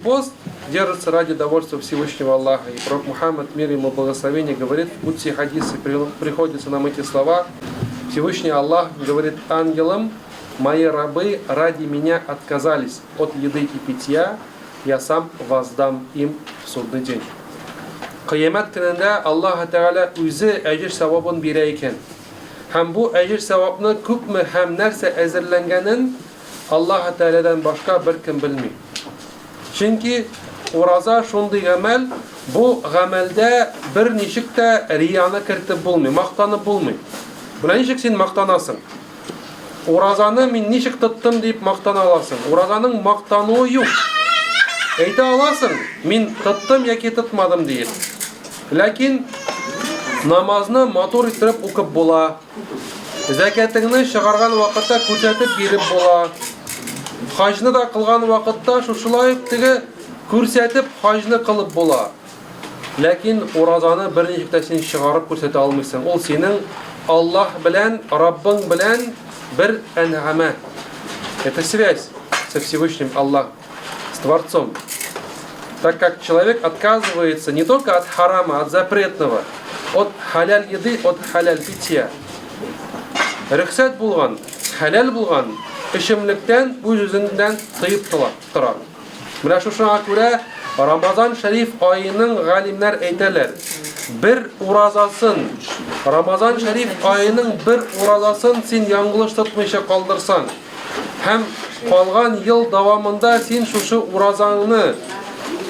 Пост держится ради довольства Всевышнего Аллаха. И пророк Мухаммад, мир ему благословение, говорит в Кудси хадисе, приходится нам эти слова. Всевышний Аллах говорит ангелам: мои рабы ради меня отказались от еды и питья, я сам воздам им в судный день. Кыямәт көнендә Аллаһ Тәгалә үзе әҗер савабын бирә икән. Һәм бу әҗер савапны күпме һәм нәрсә әзерләнгәнен Аллаһ Тәгаләдән башка беркем белми. Чөнки ураза шундый гамәл, бу гамәлдә берничек тә рияны кертеп булмый, мактанып булмый. Менә ничек син мактанасың? Уразаны мин ничек тоттым дип мактана аласың? Уразаның мактануы юк. Әйтә аласың, мин тоттым яки тотмадым диеп. Ләкин намазны матур иттереп укып була. Зәкәтеңне чыгарган вакытта күрсәтеп биреп була. Хаҗны да кылган вакытта шушылай ук теге күрсәтеп хаҗны кылып була. Ләкин уразаны берничек тә син чыгарып күрсәтә алмыйсың. Ул синең Аллаһ белән, Раббың белән бер әнгамә. Это связь со Всевышним Аллахом, с Творцом. Так как человек отказывается не только от харама, от запретного, от халяль еды, от халяль питья. Рөхсәт булган, хәләл булган эчемлектән үз-үзеннән тыеп тора. Менә шушыңа күрә Рамазан шәриф аеның галимнәр әйтәләр, бер уразасын, Рамазан шәриф аеның бер уразасын син яңгылыш тотмыйча калдырсаң, һәм калган ел дәвамында син шушы уразаңны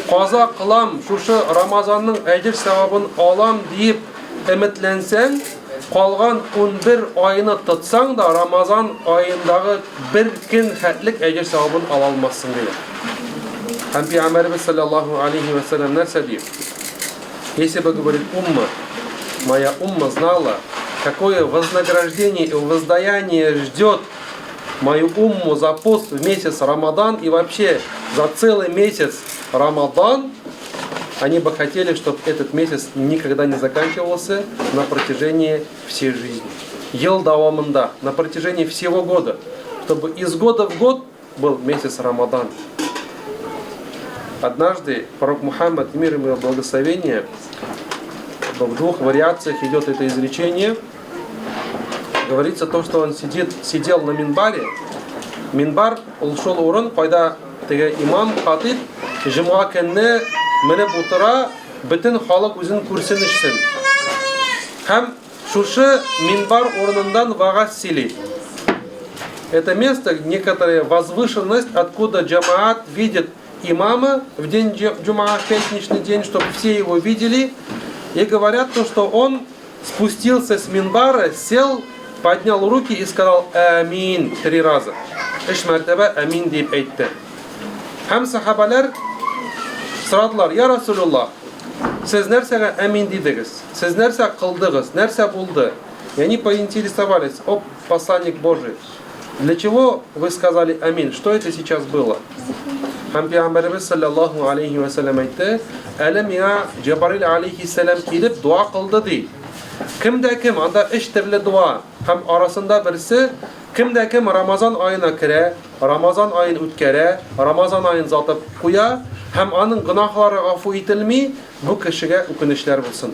каза кылам, шушы Рамазанның әҗер савабын алам диеп өметләнсәң, калган 11 айны тотсаң да, Рамазан аендагы бер көн хәтлек әҗер савабын ала алмассың, диләр. Һәм Пәйгамбәребез саллаллаһу алейхи ва саллям нәрсә ди? Если бы, говорит, умма, моя умма знала, какое вознаграждение и воздаяние ждет мою умму за пост в месяц Рамадан и вообще за целый месяц Рамадан, они бы хотели, чтобы этот месяц никогда не заканчивался на протяжении всей жизни. Ел дәвамында, на протяжении всего года, чтобы из года в год был месяц Рамадан. Однажды пророк Мухаммад, мир ему и благословение, в двух вариациях идет это изречение. Говорится то, что он сидел на минбаре. Минбар ул шул урын, кайда теге имам, хатиб җомга көнне менеп утыра, бөтен халык үзен күрсен өчен. Һәм шушы минбар урыныннан вәгазь сөйли. Это место, некоторая возвышенность, откуда джамаат видит имама в день джума, в пятничный день, чтобы все его видели. И говорят то, что он спустился с минбара, сел, поднял руки и сказал «Амин» три раза. Өч мәртәбә «Амин» дип әйтте. Һәм сахабалар сорадылар: «Я Расулуллах, сез нәрсәгә амин дидегез? Сез нәрсә кылдыгыз? Нәрсә булды?» И они поинтересовались: «О, посланник Божий, для чего вы сказали амин? Что это сейчас было?» Һәм Пәйгамбәребез саллаллаһу алейхи ва саллям әйтте: «Әле миңа Җабраил алейхиссалам килеп дуа кылды ди. Кем дә кем, анда өч төрле дуа, һәм арасында берсе, кем дә кем Рамазан аена керә, Рамазан аен үткәрә, Рамазан аен затып куя, һәм аның гөнаһлары гафу ителми, бу кешегә үкенечләр булсын».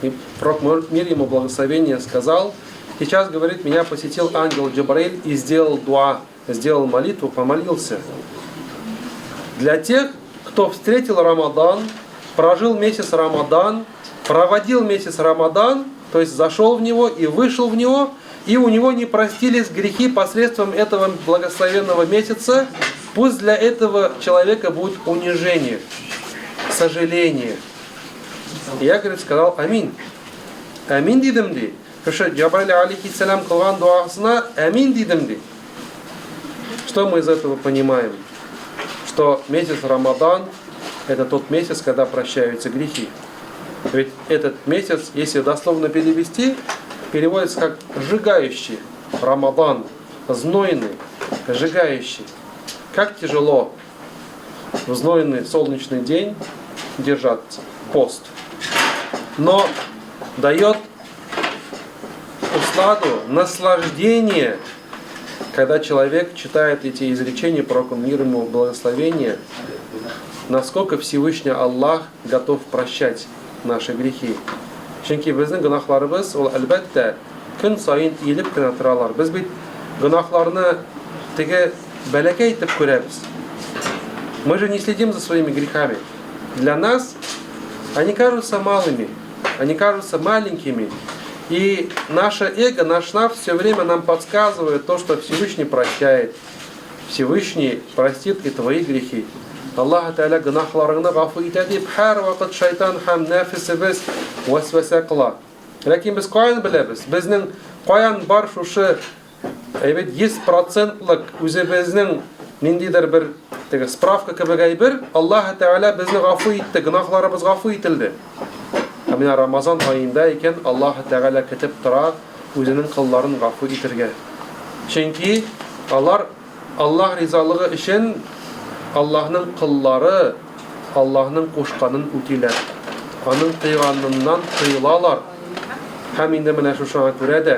И пророк, мир ему благословение, сказал: сейчас, говорит, меня посетил ангел Джабраиль и сделал дуа, сделал молитву, помолился. Для тех, кто встретил Рамадан, прожил месяц Рамадан, проводил месяц Рамадан, то есть зашел в него и вышел в него, и у него не простились грехи посредством этого благословенного месяца, пусть для этого человека будет унижение, сожаление. И я, говорит, сказал аминь. Амин дидем ди. Шушы Җабраил алейхиссалам кылган дуасына амин дидем ди. Что мы из этого понимаем? Что месяц Рамадан – это тот месяц, когда прощаются грехи. Ведь этот месяц, если дословно перевести, переводится как сжигающий. Рамадан, знойный, сжигающий. Как тяжело в знойный солнечный день держать пост. Но дает усладу, наслаждение, когда человек читает эти изречения пророка, мир ему благословение, Насколько Всевышний Аллаһ готов прощать наши грехи. Чөнки безнең гөнаһларыбыз ул, әлбәттә, көн саен иелеп кенә торалар. Без бит гөнаһларны теге бәләкәй итеп күрәбез. Мы же не следим за своими грехами. Для нас они кажутся малыми, они кажутся маленькими. И наше эго, наш нафс все время нам подсказывает то, что Всевышний прощает. Всевышний простит и твои грехи. Аллаһ Тәгалә гөнаһларыңны гафу итә дип һәрвакыт шайтан һәм нәфесебез вәсвәсә кыла. Ләкин без каян беләбез? Безнең каян бар шушы әйбәт 100 процентлык үзебезнең ниндидер бер теге справка кебек әйбер, Аллаһ Тәгалә безне гафу итте, гөнаһларыбыз гафу ителде. Ә менә Рамазан аенда икән, Аллаһ Тәгалә көтеп тора үзенең колларын гафу итергә. Чөнки алар Аллаһ ризалыгы өчен Аллаһның коллары Аллаһның кушканын үтиләр. Аның тыйганыннан тыелалар. Һәм инде менә шушыңа күрә дә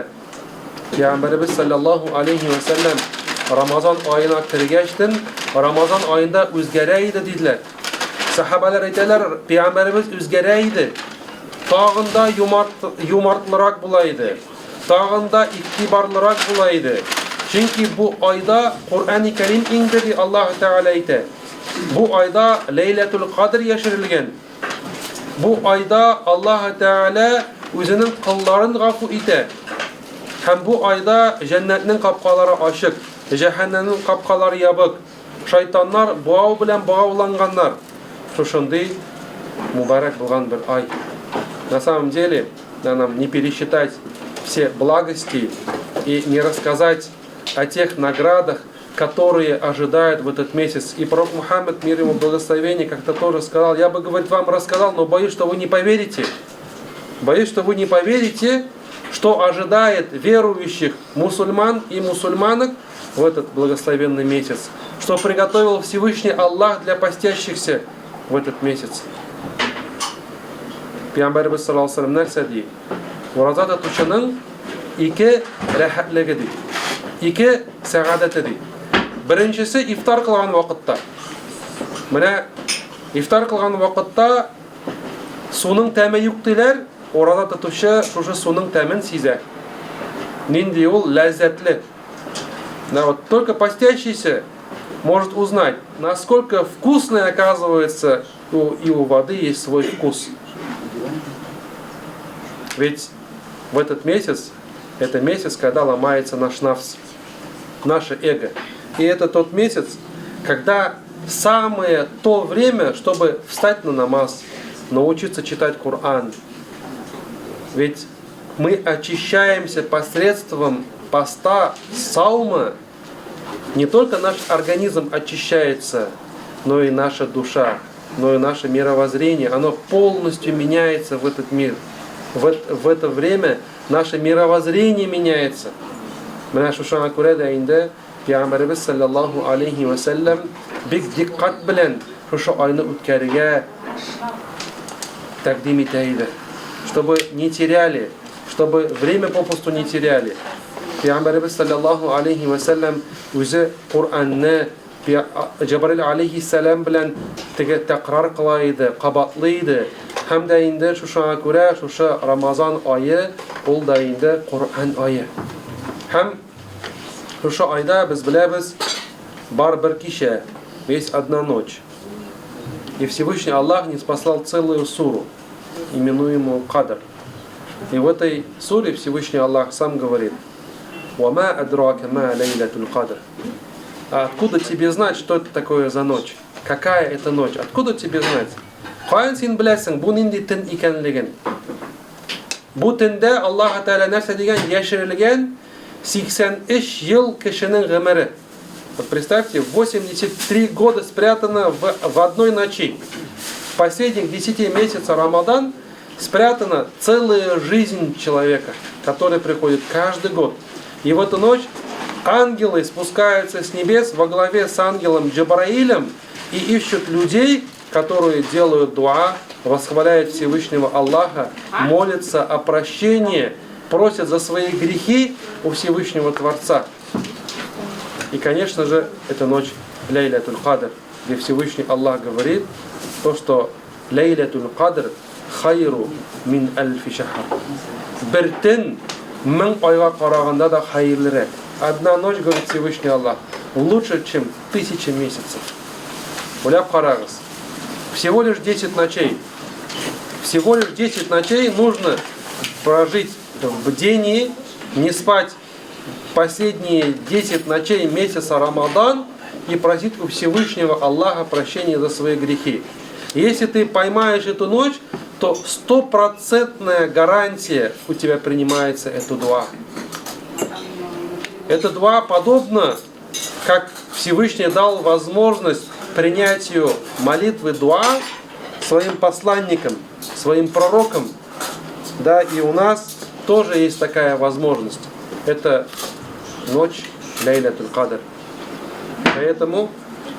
Пәйгамбәребез саллаллаһу алейхи ва сәлләм Рамазан аена кергәчтен Рамазан аенда үзгәрә иде диделәр. Сахабалар әйтәләр, пәйгамбәребез үзгәрә иде. Тагын да юмарт, юмартлырак була иде. Тагын да игътибарлырак була иде. Чөнки бу айда Коръәни Кәрим иңде, ди Аллаһ Тәгалә әйтә. Бу айда Ләйләтул Кадр яшерелгән. Бу айда Аллаһ Тәгалә үзенең колларын гафу итә. Һәм бу айда җәннәтнең капкалары ачык, җәһәннәмнең капкалары ябык. Шайтаннар боау белән богауланганнар. Шушындый мубарак булган бер ай. На самом деле, да, нам не пересчитать все благости и не рассказать о тех наградах, которые ожидают в этот месяц. И пророк Мухаммад, мир ему благословение, как-то тоже сказал, я бы, говорит, вам рассказал, но боюсь, что вы не поверите. Боюсь, что вы не поверите, что ожидает верующих мусульман и мусульманок в этот благословенный месяц, что приготовил Всевышний Аллах для постящихся в этот месяц. Пәйгамбәребез саллаллаһу алейһи нәрсә ди? Ураза тотучының ике рәхәтлеге ди. Ике сәгадәте ди. Беренчесе ифтар кылган вакытта. Менә ифтар кылган вакытта суның тәме юк диләр, ураза тотучы шушы суның тәмен сизә. Нинди ул ләззәтле. Да, вот только постящийся может узнать, насколько вкусный оказывается и у воды есть свой вкус. Ведь в этот месяц, это месяц, когда ломается наш нафс, наше эго. И это тот месяц, когда самое то время, чтобы встать на намаз, научиться читать Коран. Ведь мы очищаемся посредством поста, саума. Не только наш организм очищается, но и наша душа, но и наше мировоззрение. Оно полностью меняется в этот мир. В это время наше мировоззрение меняется. Менә шушыңа күрә дә инде Пәйгамбәребез саллаллаһу алейхи ва сәлләм бик диккать белән шушы айны үткәрергә тәкъдим итә иде. Чтобы не теряли, чтобы время попусту не теряли. Пәйгамбәребез саллаллаһу алейхи ва сәлләм үзе Коръәнне Җабраил алейхиссәлам белән теге тәкрар кыла иде, кабатлый иде. Һәм дә инде шушыңа күрә шушы Рамазан ае ул да инде Коръән ае. Һәм шушы айда без беләбез, бар бер кичә, есть одна ночь. И Всевышний Аллах ниспослал целую суру, именуемую Кадр. И в этой суре Всевышний Аллах сам говорит: «Вама адрака ма лейлятул кадр». А откуда тебе знать, что это такое за ночь? Какая это ночь? Откуда тебе знать? Каян син беләсең, бу нинди төн икәнлеген? Бу төндә Аллаһ Тәгалә нәрсә дигән? Яшерелгән 83 ел кешенең гомере. Вот представьте, 83 года спрятано в одной ночи. В последних 10 месяцев Рамадан спрятана целая жизнь человека, который приходит каждый год. И в эту ночь ангелы спускаются с небес во главе с ангелом Джабраилем и ищут людей, которые делают дуа, восхваляют Всевышнего Аллаха, молятся о прощении, просят за свои грехи у Всевышнего Творца. И, конечно же, это ночь Ляйлятуль Кадр. где Всевышний Аллах говорит, то, что Ләйләтул Кадр хайру мин әлфи шәһр. Бер төн мең айга караганда да хәерлерәк. Одна ночь, говорит Всевышний Аллах, лучше, чем тысяча месяцев. Уйлап карагыз. Всего лишь 10 ночей. Всего лишь 10 ночей нужно прожить в бдении, не спать последние 10 ночей месяца Рамадан и просить у Всевышнего Аллаха прощения за свои грехи. Если ты поймаешь эту ночь, то стопроцентная гарантия у тебя принимается эту дуа. Это дуа подобно, как Всевышний дал возможность принятию молитвы дуа своим посланникам, своим пророкам. Да, и у нас тоже есть такая возможность. Это ночь Ляйлятуль Кадр. Поэтому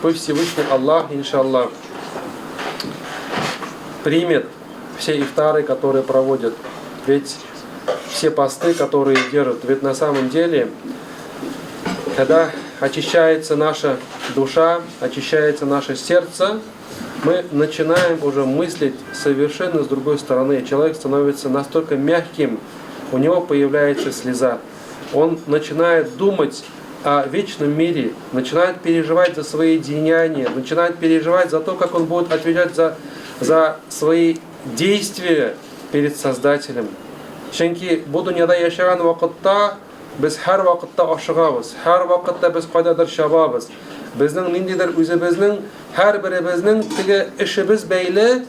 пусть Всевышний Аллах, иншаллах, примет все ифтары, которые проводят. Ведь все посты, которые держат. Ведь на самом деле, когда очищается наша душа, очищается наше сердце, мы начинаем уже мыслить совершенно с другой стороны. Человек становится настолько мягким, у него появляется слеза. Он начинает думать о вечном мире, начинает переживать за свои деяния, начинает переживать за то, как он будет отвечать за свои действия перед Создателем. Чөнки бу дөньяда яшәгән вакытта без һәр вакытта ашыгабыз, һәр вакытта без кайдадыр чабабыз. Безнең ниндидер үзебезнең һәрберебезнең теге эшебез бәйле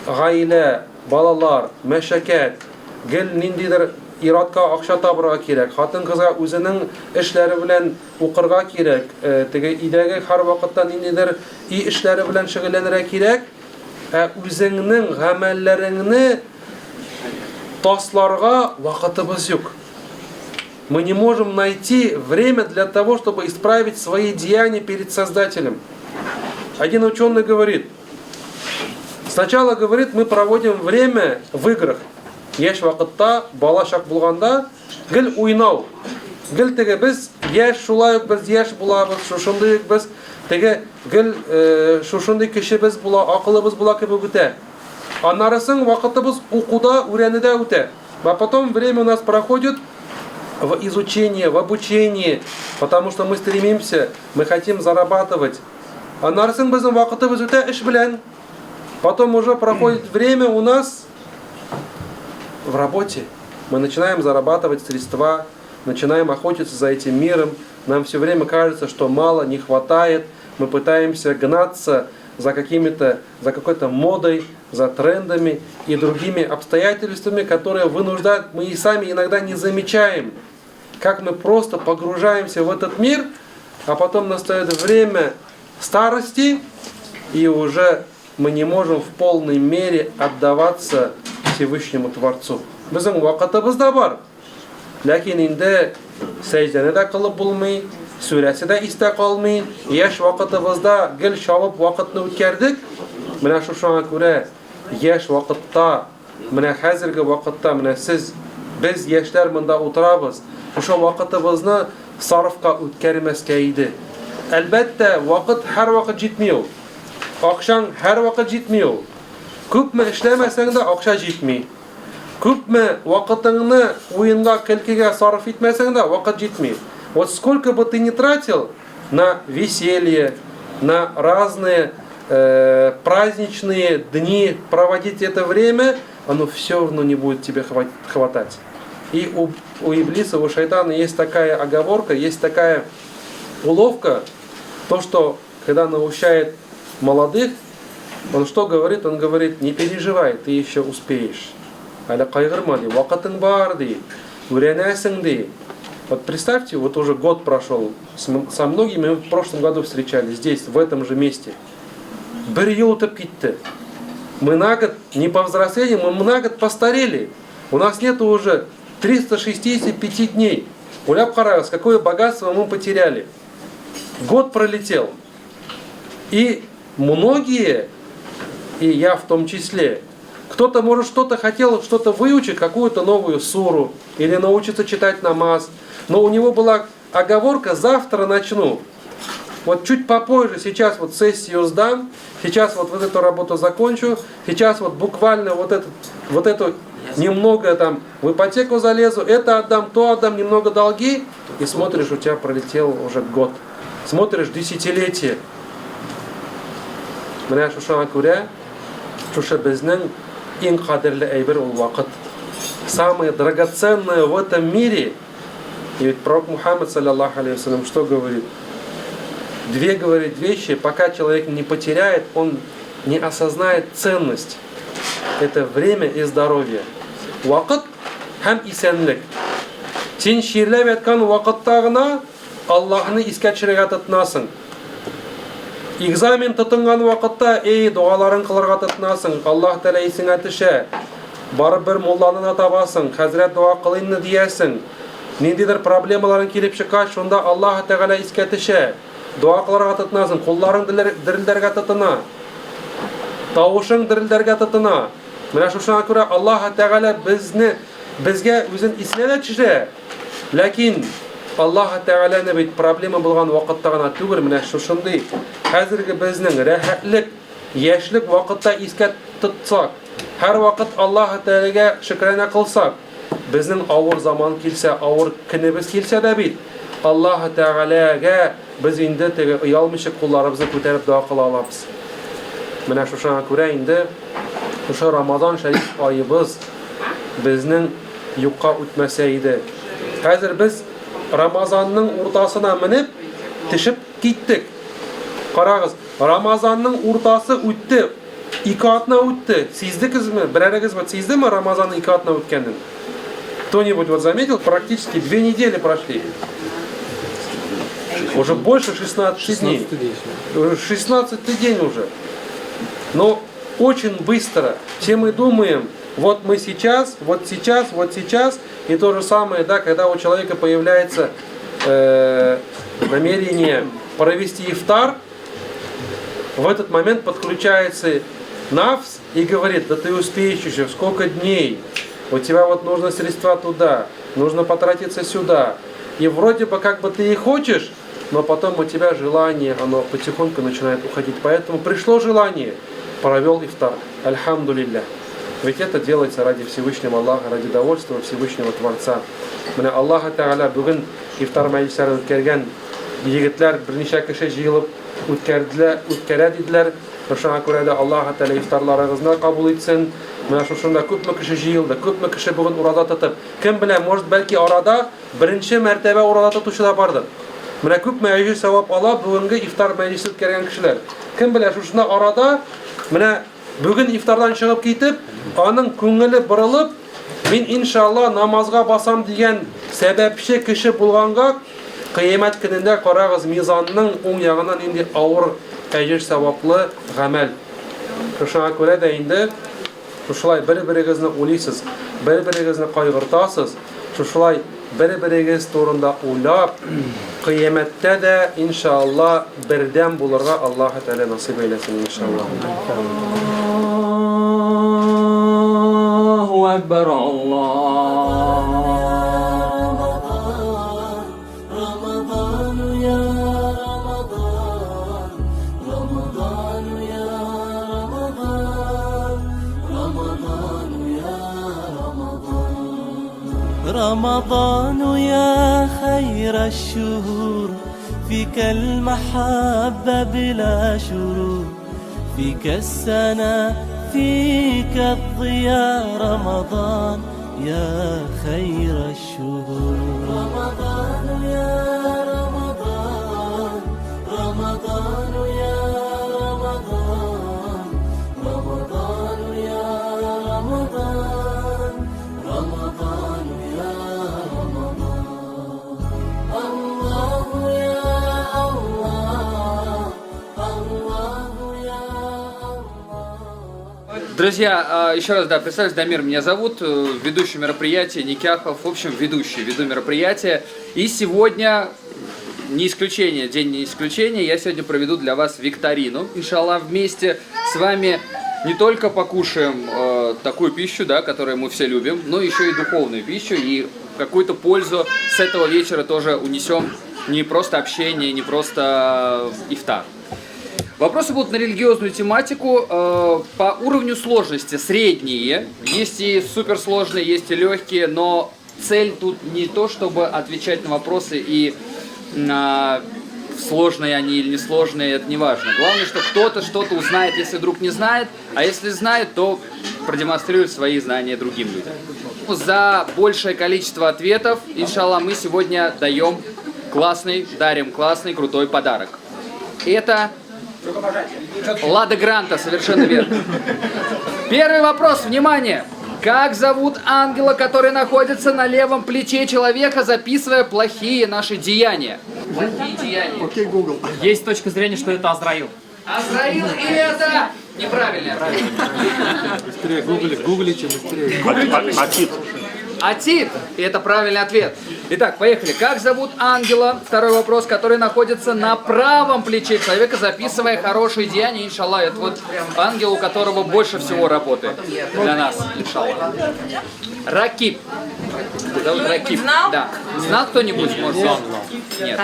гаилә, балалар, мәшәкать, гел ниндидер ир-атка акча табырга кирәк, хатын-кызга үзенең эшләре белән укырга кирәк, теге өйдәге һәрвакытта ниндидер өй эшләре белән шөгыльләнергә кирәк. Ә үзеңнең гамәлләреңне тасларга вакытыбыз юк. Мы не можем найти время для того, чтобы исправить свои деяния перед Создателем. Один ученый говорит, сначала, говорит, мы проводим время в играх. Яшь вакытта, бала чак булганда, гел уйнау. Гел теге без яшь шулай ук без яшь булабыз, шушындый ук без теге гел э, шушындый кешебез була, акылыбыз була кебек үтә. Аннары соң вакытыбыз укуда, өйрәнүдә үтә. А потом время у нас проходит в изучении, в обучении, потому что мы стремимся, мы хотим зарабатывать. Аннары соң безнең вакытыбыз үтә эш белән. Потом уже проходит время у нас в работе. Мы начинаем зарабатывать средства, начинаем охотиться за этим миром. Нам все время кажется, что мало, не хватает. Мы пытаемся гнаться за какими-то, за какой-то модой, за трендами и другими обстоятельствами, которые вынуждают, мы и сами иногда не замечаем, как мы просто погружаемся в этот мир, а потом настает время старости, и уже мы не можем в полной мере отдаваться Всевышнему Творцу. Безнең вакытыбыз да бар. Ләкин инде сәҗдәне дә кылып булмый, сүрәсе дә истә калмый. Яшь вакытыбызда гел чабып вакытны үткәрдек. Менә шушыңа күрә яшь вакытта, менә хәзерге вакытта, менә сез, без яшьләр монда утырабыз. Шушы вакытыбызны сарыфка үткәрмәскә иде. Әлбәттә, вакыт һәрвакыт җитми ул. Акчаң һәрвакыт җитми ул. Күпме эшләмәсәң дә акча җитми. Күпме вакытыңны уенга, көлкегә сарыф итмәсәң дә вакыт җитми. Вот сколько бы ты ни тратил на веселье, на разные праздничные дни проводить это время, оно все равно не будет тебе хватать. И у Иблиса, у шайтана есть такая оговорка, есть такая уловка, то, что когда научает молодых, он что говорит? Он говорит: не переживай, ты еще успеешь. Әле кайгырма ди, вакытың бар ди, өйрәнәсең ди. Вот представьте, вот уже год прошел, со многими мы в прошлом году встречались здесь, в этом же месте. Бер ел үтеп китте. Мы на год не повзрослели, мы на год постарели. У нас нету уже 365 дней. Уйлап карагыз, какое богатство мы потеряли. Год пролетел. И многие, и я в том числе, кто-то, может, что-то хотел, что-то выучить, какую-то новую суру, или научиться читать намаз, но у него была оговорка: «Завтра начну». Вот чуть попозже, сейчас вот сессию сдам, сейчас вот эту работу закончу, сейчас вот буквально вот, этот, вот эту немного там в ипотеку залезу, это отдам, то отдам, немного долги, и смотришь, у тебя пролетел уже год. Смотришь десятилетие. Менә шушыңа күрә, шушы безнең иң кадерле әйбер ул вакыт. Самое драгоценное в этом мире, и ведь пророк Мухаммад, саллаллаху алейхи что говорит? Две, говорит, вещи, пока человек не потеряет, он не осознает ценность. Это время и здоровье. Вакыт һәм исәнлек. Син чирләп яткан вакытта гына Аллаһны искә төшерергә тотынасың. Экзамен тотынган вакытта, эй, догаларын кылырга тотынасың. Аллаһ Тәгалә исеңә төшә. Барып бер мулланы да табасың, хәзрәт дога кылыймны диясең. Ниндидер проблемаларың килеп чыккач, шунда Аллаһ Тәгалә искә төшә. Дога кылырга тотынасың, кулларың дерелдәргә тотына. Тавышың дерелдәргә тотына. Менә шушыңа күрә Аллаһ Тәгалә безне безгә үзен исенә дә төшерә. Ләкин Аллаһ Тәгаләне бит проблема булган вакытта гына түгел, менә шушындый хәзерге безнең рәхәтлек, яшьлек вакытта искә тотсак, һәрвакыт Аллаһ Тәгаләгә шөкранә кылсак, безнең авыр заман килсә, авыр көнебез килсә дә бит, Аллаһ Тәгаләгә без инде теге оялмыйча кулларыбызны күтәреп дога кыла алабыз. Менә шушыңа күрә инде шушы Рамазан шәриф аебыз безнең юкка үтмәсә иде. Хәзер без Рамазанның уртасына менеп, төшеп киттек. Карагыз, Рамазанның уртасы үтте. Ике атна үтте. Сиздегезме? Берәрегез вот сиздеме Рамазанның ике атна үткәнен? Кто-нибудь вот заметил? Практически 2 недели прошли. Уже больше 16 дней. 16 день уже. Но очень быстро. Все мы думаем, вот мы сейчас, вот сейчас, вот сейчас. И то же самое, да, когда у человека появляется намерение провести ифтар, в этот момент подключается нафс и говорит: «Да ты успеешь еще, сколько дней, у тебя вот нужно средства туда, нужно потратиться сюда». И вроде бы как бы ты и хочешь, но потом у тебя желание, оно потихоньку начинает уходить. Поэтому пришло желание, провел ифтар. Альхамдулилля. Ведь это делается ради Всевышнего Аллаха, ради довольства Всевышнего Творца. Менә Аллаһ Тәгалә бүген ифтар мәҗлесләрен үткәргән егетләр берничә кеше җыелып үткәрделәр, үткәрә диделәр. Шуңа күрә дә Аллаһ Тәгалә ифтарларыгызны кабул итсен. Менә шушында күпме кеше җыелды, күпме кеше бүген ураза тотып. Кем белә, может, бәлки арада беренче мәртәбә ураза тотучы да бардыр. Менә күпме әҗер савап ала бүгенге ифтар мәҗлесе үткәргән кешеләр. Кем белә, шушында арада менә бүген ифтардан чыгып китеп, аның күңеле борылып, мин иншалла намазга басам дигән сәбәпче кеше булганга, кыямәт көнендә карагыз, мизанның уң ягына нинди авыр әҗер саваплы гамәл. Шушыңа күрә дә инде шушылай бер-берегезне уйлыйсыз, бер-берегезне кайгыртасыз, шушылай бер-берегез турында уйлап, кыямәттә дә иншалла бердәм булырга Аллаһ Тәгалә насыйп әйләсен иншалла. الله أكبر الله. رمضان يا رمضان، رمضان يا رمضان، رمضان يا رمضان. رمضان يا خير الشهور، فيك المحبة بلا شرور، فيك السنة، فيك الضياء، رمضان يا خير الشهور. رمضان يا رمضان، رمضان يا رمضان، رمضان يا رمضان، رمضان يا رمضان. الله يا الله، الله يا الله. Друзья, еще раз, да, представлюсь, Дамир меня зовут, ведущий мероприятия Никяхов, в общем, ведущий, веду мероприятие. И сегодня не исключение, день не исключение, я сегодня проведу для вас викторину. Иншаллах, вместе с вами не только покушаем такую пищу, да, которую мы все любим, но еще и духовную пищу, и какую-то пользу с этого вечера тоже унесем. Не просто общение, не просто ифтар. Вопросы будут на религиозную тематику по уровню сложности средние. Есть и суперсложные, есть и легкие, но цель тут не то, чтобы отвечать на вопросы и сложные они или несложные, это не важно. Главное, что кто-то что-то узнает, если вдруг не знает, а если знает, то продемонстрирует свои знания другим людям. За большее количество ответов, иншаллах, мы сегодня даем классный, дарим классный, крутой подарок. Это Лада Гранта, совершенно верно. Первый вопрос, внимание! Как зовут ангела, который находится на левом плече человека, записывая плохие наши деяния? Плохие деяния. Окей, Google. Есть точка зрения, что это Азраил. Азраил, и это неправильный ответ. Быстрее гуглите, быстрее. Атит. Атит. И это правильный ответ. Итак, поехали. Как зовут ангела? Второй вопрос, который находится на правом плече человека, записывая хорошие деяния, иншаллах. Это вот ангел, у которого больше всего работы для нас, иншаллах. Ракиб. Зовут Ракиб. Знал? Да. Знал кто-нибудь? Может, знал? Нет.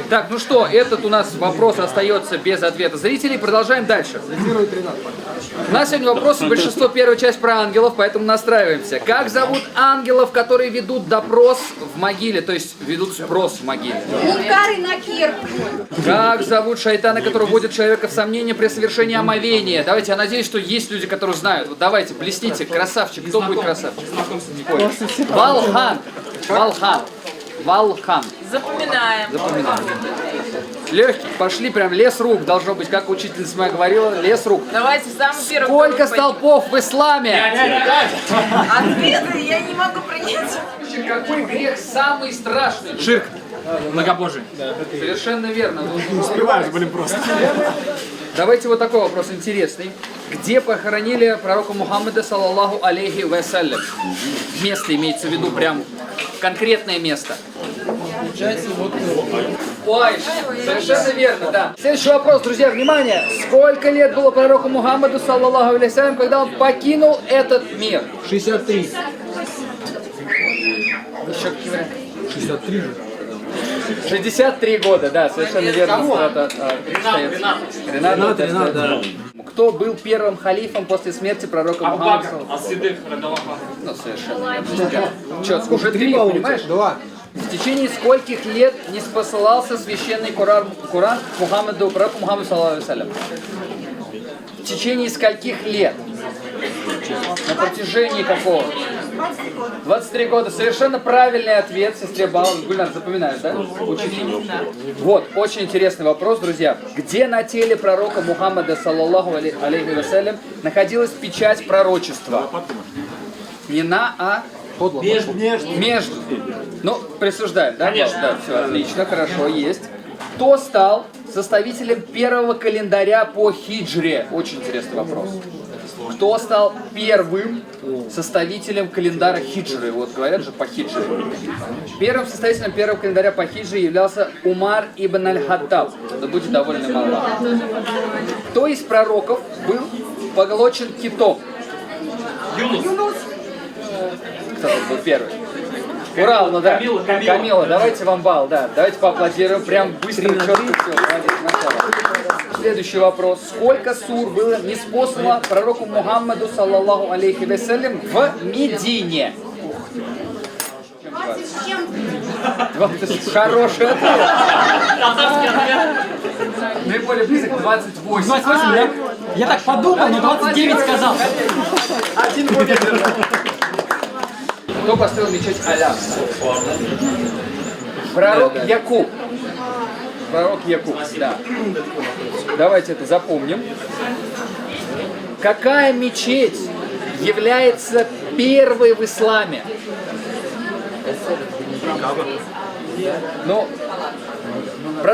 Так, ну что, этот у нас вопрос остается без ответа зрителей. Продолжаем дальше. У нас сегодня вопросы, большинство, первая часть про ангелов, поэтому настраиваемся. Как зовут ангелов, которые ведут допрос в могиле, то есть ведут спрос в могиле? Мункар и Накир. Как зовут шайтана, который вводит человека в сомнение при совершении омовения? Давайте, я надеюсь, что есть люди, которые знают. Вот давайте, блесните, красавчик. Кто будет красавчик? Валхан. Валхан. Валхан. Запоминаем. Запоминаем. Легкий. Пошли прям лес рук. Должно быть, как учительница моя говорила, лес рук. Давайте самый первый. Сколько столпов в исламе? Ответы я не могу принять. Какой грех самый страшный? Ширк. Многобожие. Да. Совершенно верно. Не успеваешь, блин, просто. Давайте вот такой вопрос интересный. Где похоронили пророка Мухаммада, саллаллаху алейхи вассалям? Место имеется в виду, прям конкретное место. Ой, совершенно верно, да. Следующий вопрос, друзья, внимание. Сколько лет было пророку Мухаммаду, саллаллаху алейхи вассалям, когда он покинул этот мир? 63. Еще какие варианты? 63 же. 63 года, да, совершенно верно. Ренат, да. Кто был первым халифом после смерти пророка Мухаммада? Ну, совершенно верно. Четко, уже три, понимаешь? Два. В течение скольких лет не спосылался священный Коран Мухаммаду, пророку Мухаммаду, саллаллаху алейхи ва саллям? В течение скольких лет? На протяжении какого? 23 года. Совершенно правильный ответ, сестре Бал. Гульнар, запоминаешь, да? Учитель. Вот, очень интересный вопрос, друзья. Где на теле пророка Мухаммада, саллаллаху алейхи ва саллям, находилась печать пророчества? Не на, а Между. Между. Ну, присуждаем, да? Конечно. Да, все, отлично, хорошо, есть. Кто стал составителем первого календаря по хиджре? Очень интересный вопрос. Кто стал первым составителем календаря хиджры? Вот говорят же по хиджре. Первым составителем первого календаря по хиджре являлся Умар ибн аль-Хаттаб. Да будете довольны Аллах. Кто из пророков был поглочен китом? Юнус. Кто тут был первый? Урал, ну да. Камила, давайте вам балл, да. Давайте поаплодируем. Прям быстро, четко все. Молодец, начало. Следующий вопрос. Сколько сур было ниспослано пророку Мухаммаду, саллаллаху алейхи вассалям, в Медине? 20. Хороший ответ. Наиболее близок 28. 28, да? Я так подумал, но 29 сказал. Один будет. Кто построил мечеть Аль-Акса? Пророк Якуб. Пророк Якуб, да. Давайте это запомним. Какая мечеть является первой в исламе? Ну,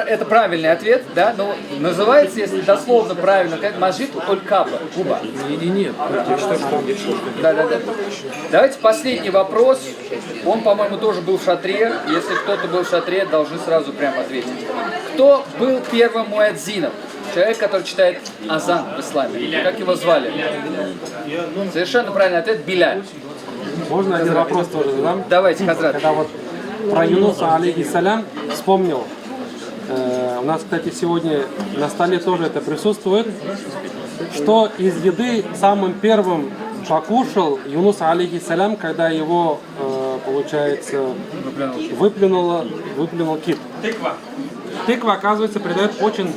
это правильный ответ, да, но называется, если дословно правильно, как Масджид Уль-Каба, Куба. Не-не-не, я считаю, что... Да-да-да. Давайте последний вопрос. Он, по-моему, тоже был в шатре. Если кто-то был в шатре, должны сразу прямо ответить. Кто был первым муэдзином? Человек, который читает азан в исламе. Как его звали? Совершенно правильный ответ – Биляль. Можно один вопрос тоже задам? Давайте, Хазрат. Когда вот Про Юнуса, алейхиссалям, вспомнил. У нас, кстати, сегодня на столе тоже это присутствует. Что из еды самым первым покушал Юнус, алейхиссалям, когда его, получается, выплюнул кит. Тыква. Тыква, оказывается, придает очень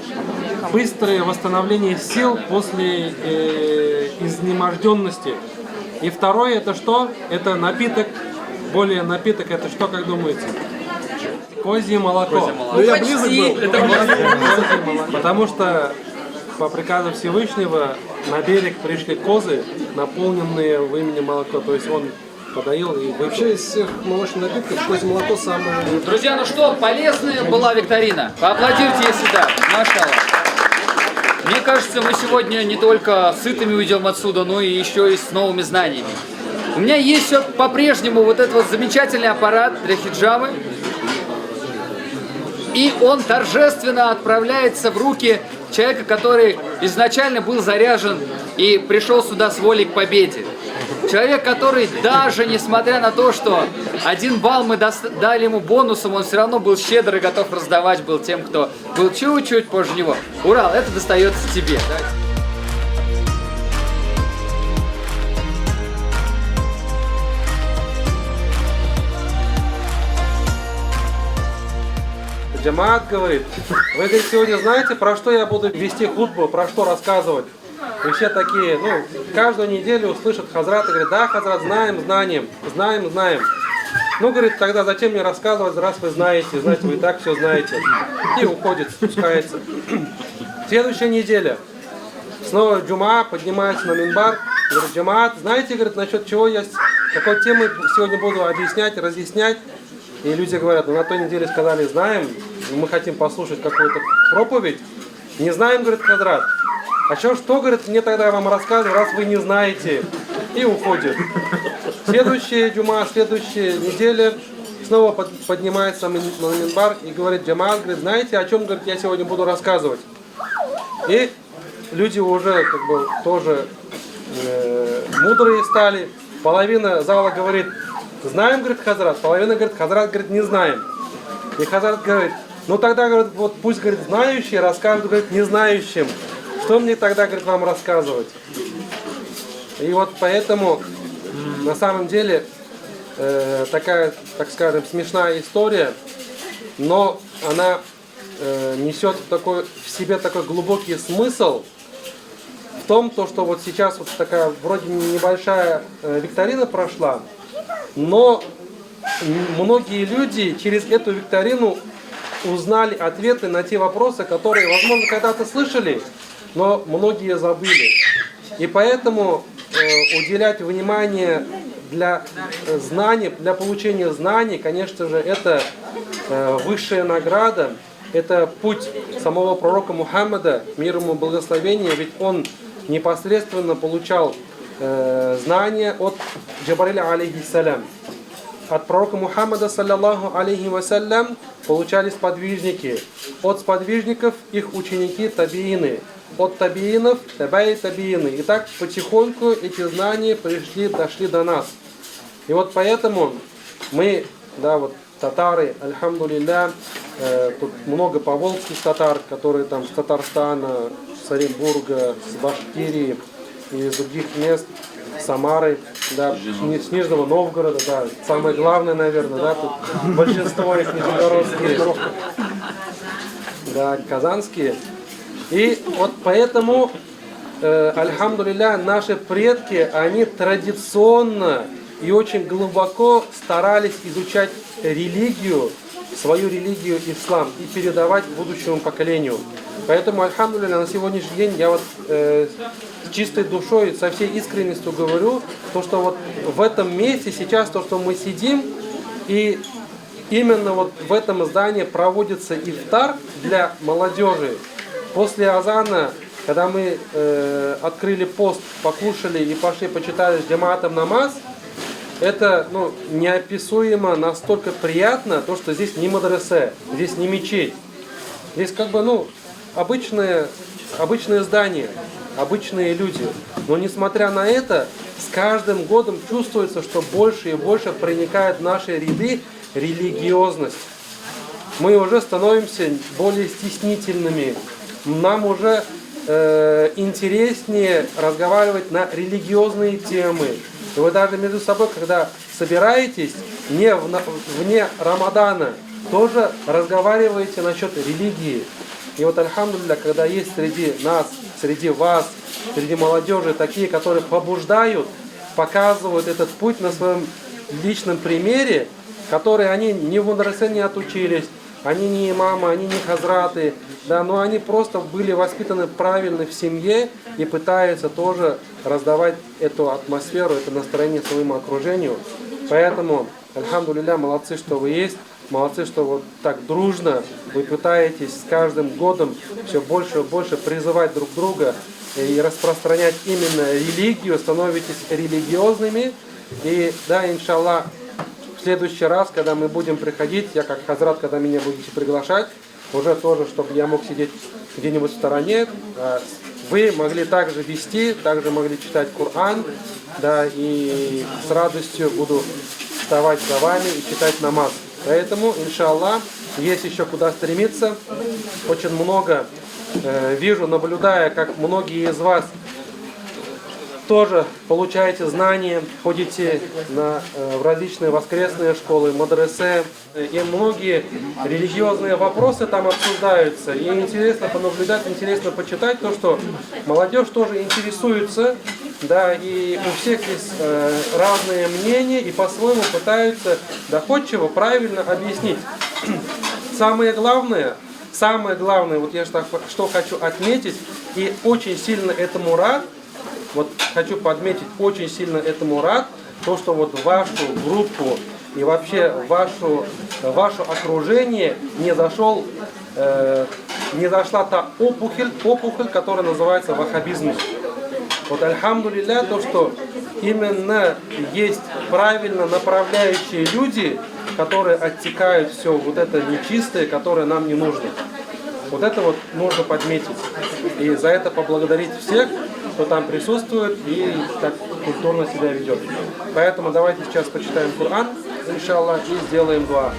быстрое восстановление сил после изнеможденности. И второе, это что? Это напиток. Более напиток, это что, как думаете? Козье молоко. Ну я близок был. Это близок был. Потому что по приказу Всевышнего на берег пришли козы, наполненные в имени молоко. То есть он подоил и выпил. Вообще из всех молочных напитков козье молоко самое... Друзья, ну что, полезная была викторина? Поаплодируйте, если да. Машалла. Мне кажется, мы сегодня не только сытыми уйдем отсюда, но и еще и с новыми знаниями. У меня есть все по-прежнему вот этот вот замечательный аппарат для хиджамы. И он торжественно отправляется в руки человека, который изначально был заряжен и пришел сюда с волей к победе. Человек, который даже несмотря на то, что 1 балл мы дали ему бонусом, он все равно был щедр и готов раздавать был тем, кто был чуть-чуть позже него. Урал, это достается тебе. Джамаат говорит, вы, говорит, сегодня знаете, про что я буду вести хутбу, про что рассказывать? И все такие, ну, каждую неделю услышат хазрат и говорят, да, хазрат, знаем, знаем, знаем, знаем. Ну, говорит, тогда зачем мне рассказывать, раз вы знаете, знаете, вы и так все знаете. И уходит, спускается. Следующая неделя. Снова джума, поднимается на минбар, говорит, джамаат, знаете, говорит, насчет чего я, какой темы сегодня буду объяснять, разъяснять. И люди говорят, ну на той неделе сказали, знаем, мы хотим послушать какую-то проповедь. Не знаем, говорит, хазрат. А что, говорит, мне тогда вам рассказывать, раз вы не знаете. И уходит. Следующая джума, следующая неделя, снова поднимается на минбар и говорит, джамаат, говорит, знаете, о чем, говорит, я сегодня буду рассказывать. И люди уже как бы тоже мудрые стали. Половина зала говорит, знаем, говорит, хазрат. Половина говорит, хазрат, говорит, не знаем. И хазрат говорит, ну тогда, говорит, вот пусть, говорит, знающие расскажут, говорит, не знающим. Что мне тогда, говорит, вам рассказывать? И вот поэтому, на самом деле, такая, так скажем, смешная история, но она несет такой, в себе такой глубокий смысл в том, то, что вот сейчас вот такая вроде небольшая викторина прошла, но многие люди через эту викторину узнали ответы на те вопросы, которые, возможно, когда-то слышали, но многие забыли. И поэтому уделять внимание для знаний, для получения знаний, конечно же, это высшая награда, это путь самого пророка Мухаммада, мир ему благословение, ведь он непосредственно получал знания от Джабраиля алейхиссалям. От пророка Мухаммада, саллаллаху алейхи вассалям, получали сподвижники. От сподвижников их ученики табиины. От табиинов табаи табиины. И так потихоньку эти знания пришли, дошли до нас. И вот поэтому мы, да, вот татары, альхамдулилля, тут много поволжских татар, которые там с Татарстана, с Оренбурга, с Башкирии и из других мест, Самары, да, с Нижнего Новгорода, да, самое главное, наверное, да, тут большинство их нижегородские, да, казанские. И вот поэтому, альхамдулилля, наши предки, они традиционно и очень глубоко старались изучать религию, свою религию ислам и передавать будущему поколению. Поэтому, альхамдулилля, на сегодняшний день я вот с чистой душой, со всей искренностью говорю, то, что вот в этом месте сейчас, то, что мы сидим, и именно вот в этом здании проводится ифтар для молодежи. После азана, когда мы открыли пост, покушали и пошли, почитали с джамаатом намаз, это, ну, неописуемо настолько приятно, то, что здесь не мадресе, здесь не мечеть. Здесь как бы, ну, обычное здание, обычные люди. Но несмотря на это, с каждым годом чувствуется, что больше и больше проникают в наши ряды религиозность. Мы уже становимся более стеснительными. Нам уже интереснее разговаривать на религиозные темы. И вы даже между собой, когда собираетесь, не вне Рамадана, тоже разговариваете насчет религии. И вот, альхамдулилля, когда есть среди нас, среди вас, среди молодежи такие, которые побуждают, показывают этот путь на своем личном примере, которые они не в мадресе не отучились, они не имамы, они не хазраты, да, но они просто были воспитаны правильно в семье и пытаются тоже раздавать эту атмосферу, это настроение своему окружению. Поэтому, альхамдулилля, молодцы, что вы есть, молодцы, что вот так дружно вы пытаетесь с каждым годом все больше и больше призывать друг друга и распространять именно религию, становитесь религиозными. И да, иншаллах, в следующий раз, когда мы будем приходить, я как хазрат, когда меня будете приглашать, уже тоже, чтобы я мог сидеть где-нибудь в стороне, вы могли также вести, также могли читать Коран, да, и с радостью буду вставать за вами и читать намаз. Поэтому, иншаллах, есть еще куда стремиться. Очень много вижу, наблюдая, как многие из вас тоже получаете знания, ходите в различные воскресные школы, мадресе, и многие религиозные вопросы там обсуждаются. И интересно понаблюдать, интересно почитать то, что молодежь тоже интересуется, да, и у всех есть разные мнения, и по-своему пытаются доходчиво, правильно объяснить. Самое главное, вот я что хочу отметить, и очень сильно этому рад, вот хочу подметить, очень сильно этому рад, то, что вот вашу группу и вообще ваше окружение не зашла та опухоль, которая называется ваххабизм. Вот альхамдулилля, то, что именно есть правильно направляющие люди, которые оттекают все вот это нечистое, которое нам не нужно. Вот это вот нужно подметить. И за это поблагодарить всех, кто там присутствует и так культурно себя ведет. Поэтому давайте сейчас почитаем Коран, иншаллах, и сделаем дуа.